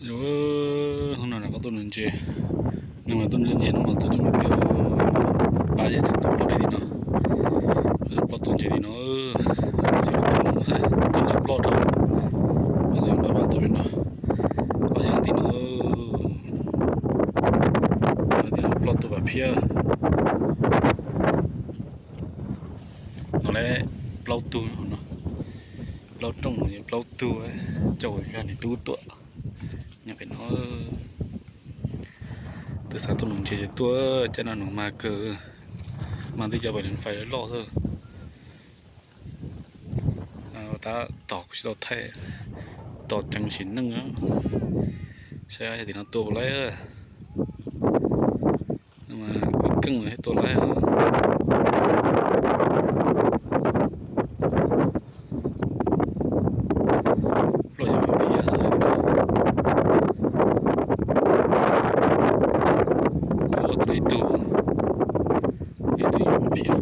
Hnub no rov qab tuaj nuv ntses, no mas tuaj nuv ntses no mas tuaj coob tiag tiag. Pab yeej tseem tuaj ploj dej tim no, ploj tuaj ntses tim no, tuaj nuv xwb, tuaj nrog ploj rau, pab yeej nqa pab tuaj pem no, pab yeej tim no, tim no ploj tuaj pam phiab. Tau lawm plaub tug no, plaub rooj no plaub tug, coj ua yog nws tub tuaj nyob pem no. Twb xav tuaj nuv ntses ces tuaj, caj no nuv mag kawg, mag twb cov pem fais loj xwb. Tab tom kuv tsis tau thaij, tos ceev sim neej, saib tim no tua puas laib. Keej tua laib. Ploj yog phiab, ib tug, ib tug yog phiab.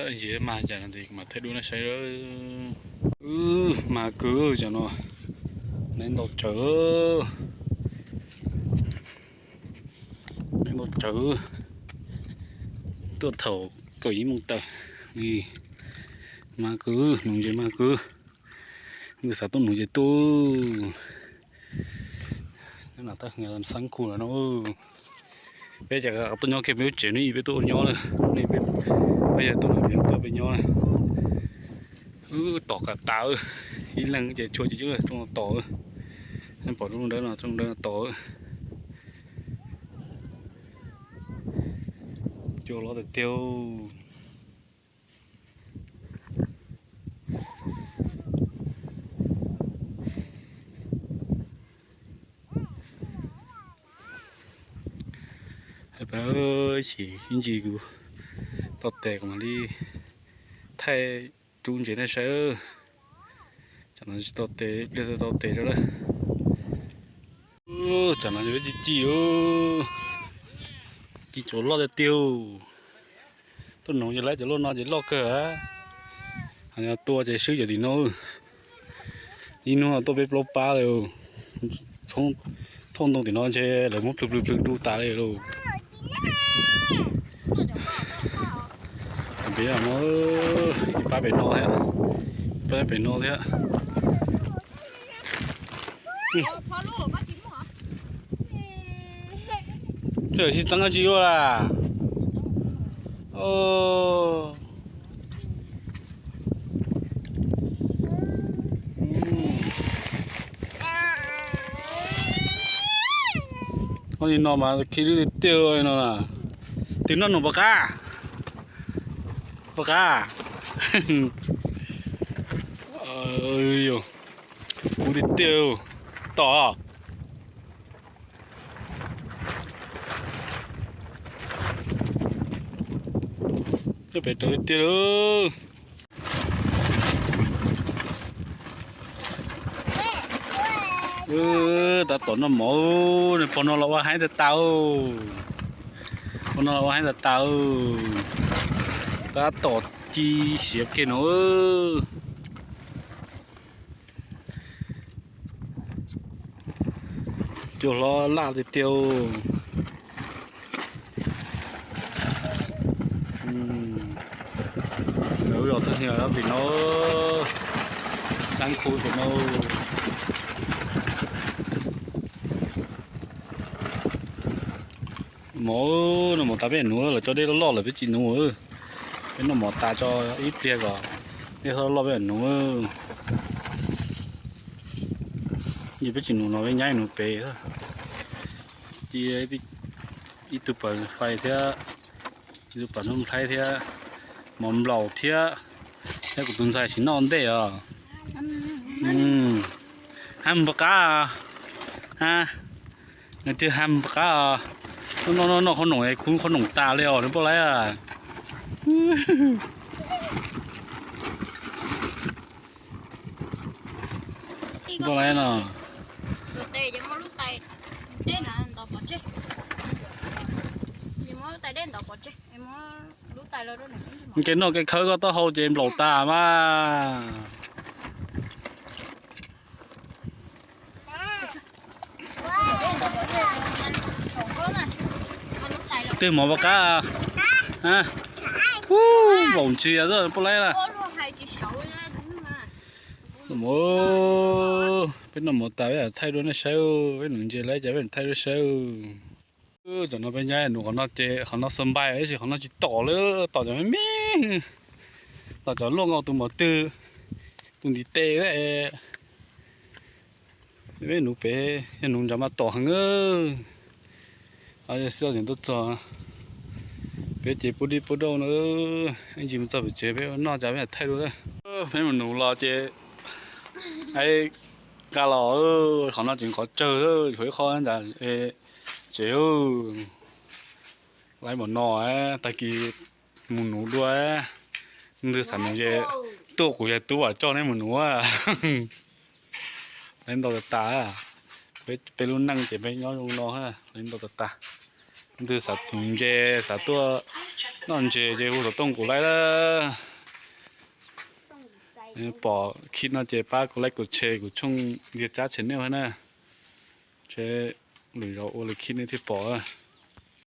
Nce mag cas no ces kuv mam thaij dua nej saib. Mag kawg cov no, neeb ntau tsawv, neeb ntau tsawv. Tuaj thaum kaum ib moos tawm li. Mag kawg, nuv ntses mag kawg. Wb xav tuaj nuv ces tuaj. Nyob no tab xeeb khu no no. Peb ces tuaj nyob kiag peb lub tsev no, peb tuaj ua nyob na. Peb yog tuaj nyob peb nyob na. Wb tom kom tas, ib leeg ces tshua ces rooj no tom. Pom rooj dawb no, rooj dawb no tom. Cua loj tiag tiag. Hais pab sim ib ntsis kuv tau tes kuv mam li thaij rub ntses nej saib. Tsam no tsis tau tes, ib pliag tau tes rau lawm. Tsam no yog peb ci ci, ci cov loj tiag tiag. Tuaj nuv ces lawv cov loj no ces loj kawg. Ho yog tua ces swb cov tim no. Ib hnub tuaj peb plaub pab li. Thauj ntoo tim no ntshe lawv muab plhws plhws plhws du tas li lauj. Peb no, ib pab pem no thiab, pab pem no thiab. Sib txeeb dab tsi luaj las. Ua li no mas khi lwj tiag tiag li no. Tus no num pom qab, pom qab. Kub tiag tiag, tom. Coj pem raws tiag tiag lawm. Tab tom noj mov, nws pog no los ua heev tas tas. Pog no los ua heev tas tas. Tab tom ci siav kiag no. Cua hlob laj tiag tiag. Lawv zos thaj hnia pem no, xab khu pem no. Mov no mov tas peb nuv lawm, cov dej loj loj lawm peb tsis nuv. Peb noj mov tas tso ib pliag kom dej loj loj peb nuv. Yog peb tsis nuv no peb nyab nuv pem. Cia ib tug pam fais thiab, ib tug pam hnub nplhaib thiab, mov nplaum thiab, Kuv tus ntxhais tsis noj ntej os. Ha npag qab, ha, nws tiag ha npag qab. Noj noj noj qhob noom, khub qhob noom tas li os, nws poj laib. Poj laib no. Kev noj kev khawb koj taub hau ces nplaum tas mas. Twg mov paj qab? Nplaum ntsia poj laib na. Peb noj mov tas peb thaij dua nej saib, peb nuv ntses lawm ces peb thaij dua saib. Cov no peb nyob nuv qhov no ces qhov no xav npais tab sis qhov no tsis tom li, tom cov me me, tom cov luaj nkaus tus mos twg, tus ntiv tes. Peb nuv pem, yog nuv nrad mas tom heev. Xwb tseem tuaj txog, peb ces pub dib pub dauj na, ib ntsis mus txog pem tsev peb ua noj cas peb thaij dua. Peb mus nuv los ces, nqa los, qhov no tseem qhov tsawg, tshuav ib qho ntawm tsev. Laib npaum no, tag kis mus nuv dua. Leej twg xav nuv ces tuaj kuv yog tub as coj neb mus nuv. Laib ntau tas tas, peb lub neej ces peb nyob zoo no, laib ntau tas tas. Leej twg xav nuv ntses, xav tuaj noj ntses ces hu xov tooj kuv laib lawm. Pom khib no ces pab kuv like kuv share kuv tshooj Ntiag Tsab channel na. Lwm zaus ua li khib nej thiaj pom.